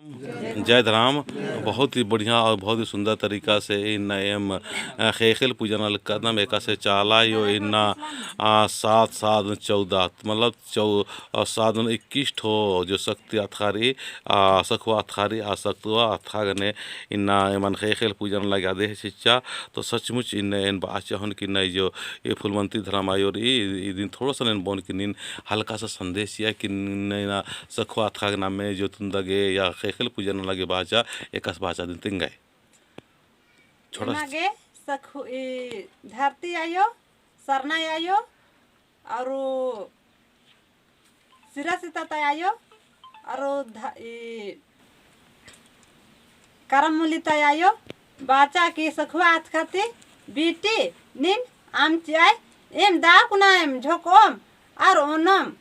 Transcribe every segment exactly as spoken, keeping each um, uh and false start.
जय धरम। बहुत ही बढ़िया और बहुत ही सुंदर तरीका से इन्ना एम, अ, ख़ेख़ेल पूजा नना लगदम। एकासे चाला आयो इन्ना, अ, सात सात चौदह, मतलब चौ-, अ, सात इक्कीस ठो जो शक्ति अतख़ा रई, अ, सखुआ अतख़ा रई, आ सखुआ अतख़ा गने इन्ना एमन ख़ेख़ेल पूजा नना लगी आदेश चिच्चा। तो सचमुच इन्ना एन बाचा होन कि इन्ना जो ए फुलमंती धरम आयो रई, इदिन थोड़ा सा एन बओन कि नीन हल्का सा संदेश चिआ कि इन्ना सखुआ अतख़ा के नामे जो तुंदगे या ख़ेख़ेल पूजा नना लगी बाचा, एकासे बाचा दिम तेंगय। छोड़ा इन्ना गे सखु-, ई धरती आयो, सरना आयो, और सिरा सीता ता आयो, और ध-, ई करम मुली ता आयो, बाचा कि सखुआ अतख़ा ती बीटी नीन अम्म चिअय, एम दव कुना एम झोकोम, और ओनोम,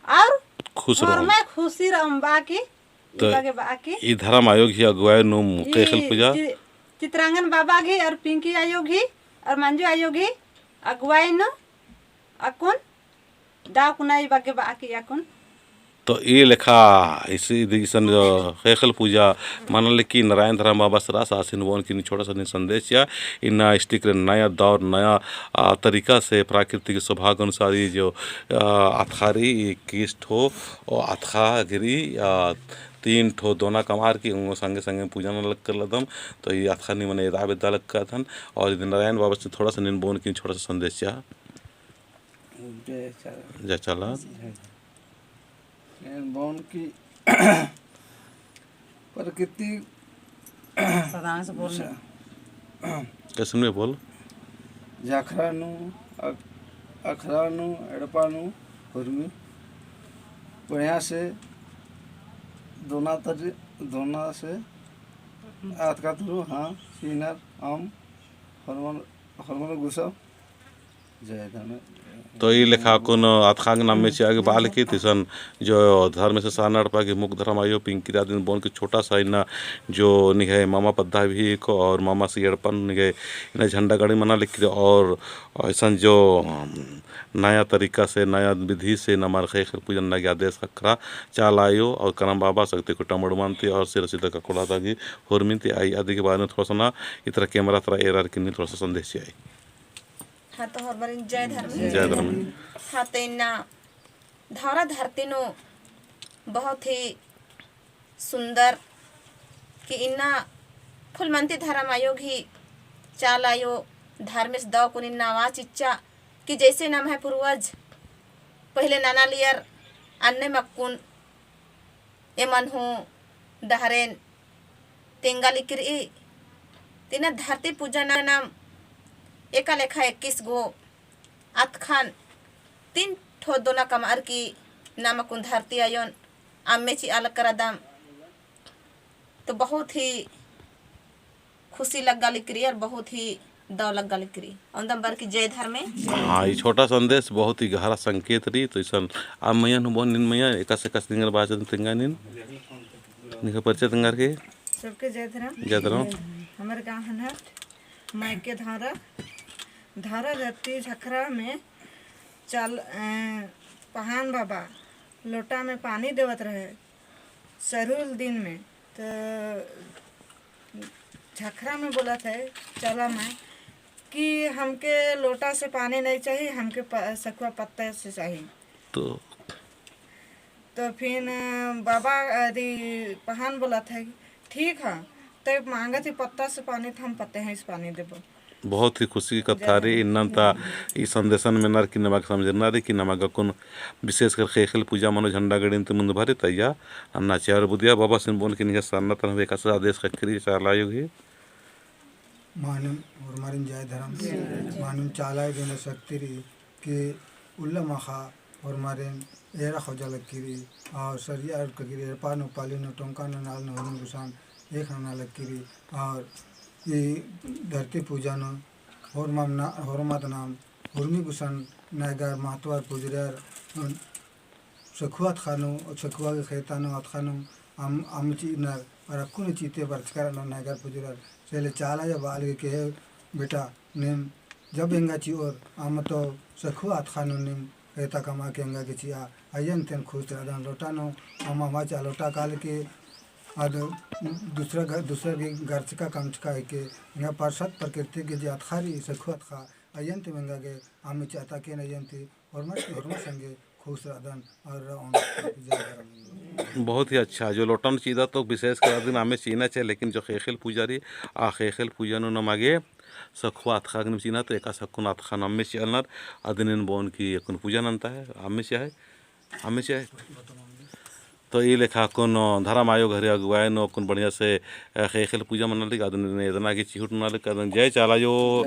और खुश रओम। होरमय खुशी रओम बाकी, तो ई बग्गे बाकी। ई धरम आयो गही अगुवाई नू ई ख़ेख़ेल पूजा। चि-, चित्रांगन बाबा गही और पिंकी आयो गही और मंजू आयो गही अगुवाई नू अक्कुन दव कुना ई बग्गे बाकी अक्कुन। तो ई लेखा इसी इदी इसन जो ख़ेख़ेल पूजा मना लगी नारायण धरम बाबा सरा आसिन बओन कि नीन छोड़ा सा नीन संदेश चिआ, इन्ना स्टिक रे नया दौर, नया, आ, तरीका से प्राकृतिक स्वभाव के अनुसार ई जो, आ, अतख़ा रई, ई इक्कीस ठो, ओ अतख़ा गे रई, आ, तीन ठो दोना कमअर की उंगो संगे संगे पूजा नना लगदम। तो ई अतख़ा नीन मने एदा बेद्दा लगदन। और इदी नारायण बाबा से थोड़ा सा नीन बओन कि नीन छोड़ा सा संदेश चिआ। जय चाला। जय चाला। एन बओन कि प्रकृति सदा से बोल। कैसे में बोल? झखरा नू, अख-, अखरा नू, एड़पा नू, हुरमी। बढ़िया से दोना तर, दोना से अतख़ा तुरु, हाँ, सिनर, अम्म, होरमर, होरमर गुसम। जय धर्म। तो ई लेखा अक्कुन अतख़ा के नामे चिआ गे बआ लगी, तो इसन जो धर्मेस सरना एड़पा गही मुख धरम आयो पिंकी दादिन बओन कि छोटा सा इन्ना जो निंग्है मामा पद्दा भी एको और मामा सी एड़पन निंग्है इन्ना झंडा गाड़ी मना लगी और इसन जो, अम, नया तरीका से, नया विधि से नम्है ख़ेख़ेल पूजन नना गे आदेश ख़क्खरा चाला आयो और करम बाबा शक्ति खुटा मड़मन ती और सिरा सीता ककोड़ा ता गही हुरमिन ती आई अदी के बारे में थोड़ा सा ना इतरा कैमरा तरा एरर कि नीन थोड़ा सा संदेश चिअय। हाँ, तो होरमारिन जय धर्मे। जय धर्मे। हाँ, तो इन्ना धौरा धरती नू बहुत ही सुंदर कि इन्ना फुलमंती धरम आयो गही चाला आयो धर्मेस दव कुन इन्ना आवाज चिच्चा कि जैसे नम्है पूर्वज पहिले नना लियर अन्नेम अक्कुन एमन हूँ डहरेन तेंगा लिकिरी। तिना धरती पूजा नाम एका लेखा इक्कीस गो अतख़ान तीन ठो दोना कमअर की नाम अक्कुन धरती आयोन अम्मे चिआ लक्करदम। तो बहुत ही खुशी लग्गा लिकिरी और बहुत ही दव लग्गा लिकिरी। औंदम बअर की जय धर्मे। हाँ, ई छोटा संदेश बहुत ही गहरा संकेत रई। तो इसन आ मइय्याँ नू बओन नीन मइय्याँ, एकासे एकासे निंगन बाचा तेंगा नीन। निंग्है परिचय तेंगार के। सबके जय धर्म। जय धर्म। हमर गाँव हनहट, मायके धौरा, धौरा धरती झखरा में चाल, अ, पहान बाबा लोटा में पानी देवत रहे। सरुल दिन में, तो झखरा में बोलत है, चाला में, कि हमके लोटा से पानी नहीं चाहिए, हमके प-, सखुआ पत्ता से चाहिए। तो तो फिर बाबा अदी पहान बोलत है, ठीक है, तो मांगत ही पत्ता से पानी, तो हम पत्ते हैं से पानी देबो। बहुत ही खुशी की कत्था रई। इन्नन ता ई संदेशन मेनर की नमा गे समझरना रई कि नमा गे अक्कुन विशेषकर ख़ेख़ेल पूजा मनो झंडा गड़िन ती मुन्द भरी तैया अन्ना चिआ और बुधिया बाबासिन बओन कि निंग्है सरना तन एकासे आदेश ख़क्खरी चाला आयो गही। मानिम होरमारिन जय धर्म। मानिम चाला आयो गे एन्ने शक्ति रई कि उल्ला माख़ा होरमारिन एरा खोजा लक्की रई, और सरिया और ककी रई, एड़पा नू, पाली नू, टोंका नू, नाल नू, हुरमी गुसन एक नना लक्की रई, और ई धरती पूजा नू होरमाम ना, होरमात नाम, हुरमी गुसन नायगर महतवार पुजरियर, सखुआ अतख़ा नू, सखुआ गे ख़ेता नू, अतख़ा नू, अम, अम चिअनर, और अक्कुन चिते बरचकर नू नायगर पुजरियर, से ले चाला आयो बआ लगी कि हे बेटा, नीम जब एंगा चिओर, अम्म तो सखुआ अतख़ा नू नीम ख़ेता कमआ के एंगा गे चिआ, अइय्या तेन खुश रअदन। लोटा नू अम्म अमा चिआ, लोटा काल के अद दूसरा ग-, दूसरा गे गरचका कमचका हिके, एंगा परसत प्रकृति गे जे अतखा रई, सखु अतखा, अयंग ती एंगा गे अम्म चिआ, ताकि अयंग ती होरमर, होरमर संगे खुश रअदन और रओन। बहुत ही अच्छा, जो लोटा नू चिअदत तो विशेष कर अदिन अम्म चिअना चाही, लेकिन जो ख़ेख़ेल पूजा रई, आ ख़ेख़ेल पूजा नू नमा गे सखुआ अतखा गे नीम चिअना, तो एकासे अक्कुन अतखा नू अम्म चिअनर, अदिन एन बओन कि अक्कुन पूजा नन्ता है, अम्म चिआ है, अम्म चिआ है। तो ई लेखा अक्कुन धरम आयो घरे अगुवाई नू अक्कुन बढ़िया से, अ, ख़ेख़ेल पूजा मना लगी, अदिन एदना गे चिहुट मना लगी, अदिन जय चाला आयो,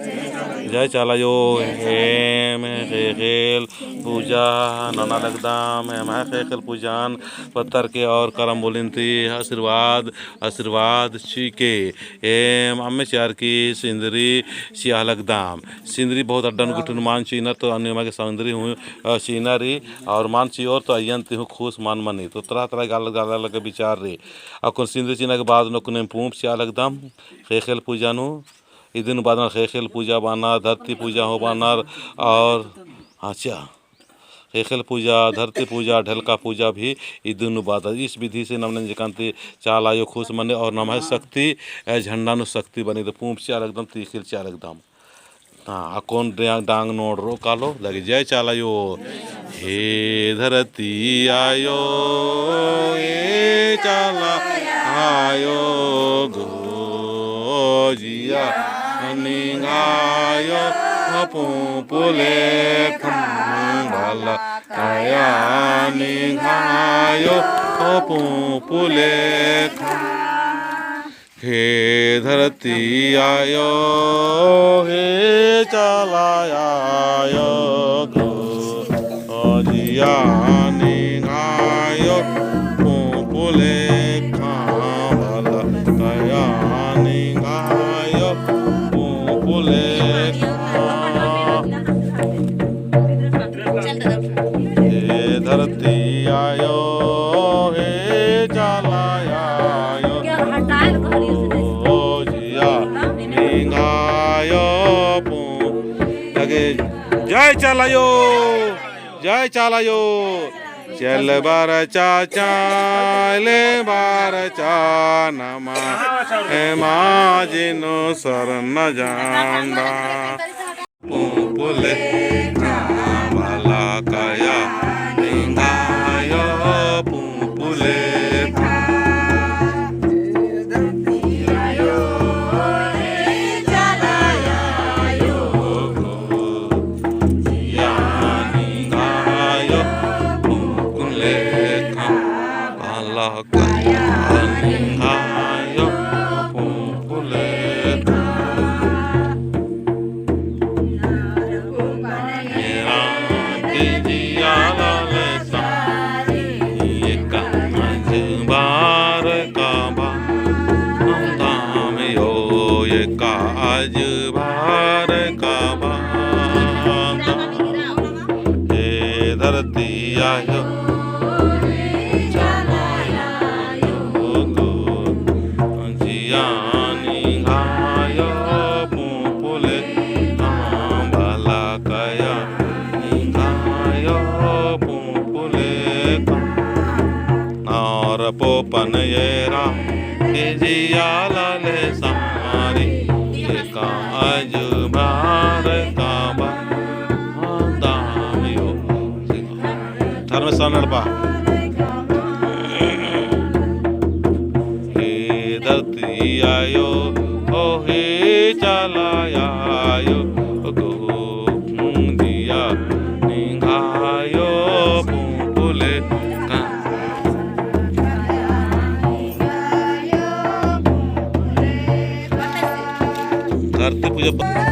जय चाला आयो, एम ख़ेख़ेल पूजा नना लगदम, एम्है ख़ेख़ेल पूजान पत्तर के और करम बोलिन ती आशीर्वाद, आशीर्वाद चिके, एम अम्म चिअर की सिंदरी चिआ लगदम। सिंदरी बहुत अड्डन गुट्ठिन मान चिअनर, तो अन्य मा गे सिंदरी हूँ, अ, चिअना रई, और मान चिओर तो अयंग ती हूँ खुश मान मनी। तो तरह तरह गा अलग अलग विचार रई। अक्कुन सिंदरी चिअना के बाद नू अक्कुन एम पूंप चिआ लगदम ख़ेख़ेल पूजा नू। इदिन बाद नू ख़ेख़ेल पूजा बअनर, धरती पूजा हूँ बअनर, और अच्छा, ख़ेख़ेल पूजा, धरती पूजा, ढेलका पूजा भी इदिन नू बअदत। इस विधि से नमन जेकन ती चाला आयो खुश मनी और नम्है शक्ति, अ, झंडा नू शक्ति बनी। तो पूंप चिआ लगदम, तीखिल चिआ लगदम। हाँ, अक्कुन डा-, डांग नोड़रओ कालो लगी। जय चाला आयो। हे धरती आयो, हे चाला आयो गो, जिया निंग्है आयो पूंप लेखा भला काया निंग्है आयो पूंप लेखा। हे धरती आयो, हे चाला आयो गो, जिया निंग्है आयो पूंप लेखा भला काया निंग्है आयो पूंप लेखा। हे धरती आयो, हे चाला आयो, ओ जिया निंग्है आयो पू-, लगे। जय चाला आयो, जय चाला आयो। चल बरचा, चल बरचा, नमा एमा जिनु सरना झंडा। पूंप लेखा भला काया निंग्है आयो पूंप लेखा। जिया निंग्है आयो पूंप लेखा भला काया निंग्है आयो पूंप लेखा। एरा के जिया लाले सा, एका अजबार का बा, दाम यो एका अजबार का बा। हे धरती आयो, चाला आयो गो, जिया निंग्है आयो पूंप लेखा, भला काया निंग्है आयो पूंप लेखा। और पोपन एरा के जिया लाले सारी, एका अजबार का बा। धर्मेस नड़पा। हे धरती आयो, ओ हे चाला आयो, गो जिया निंग्है आयो पूंप लेखा। धरती पूजा प-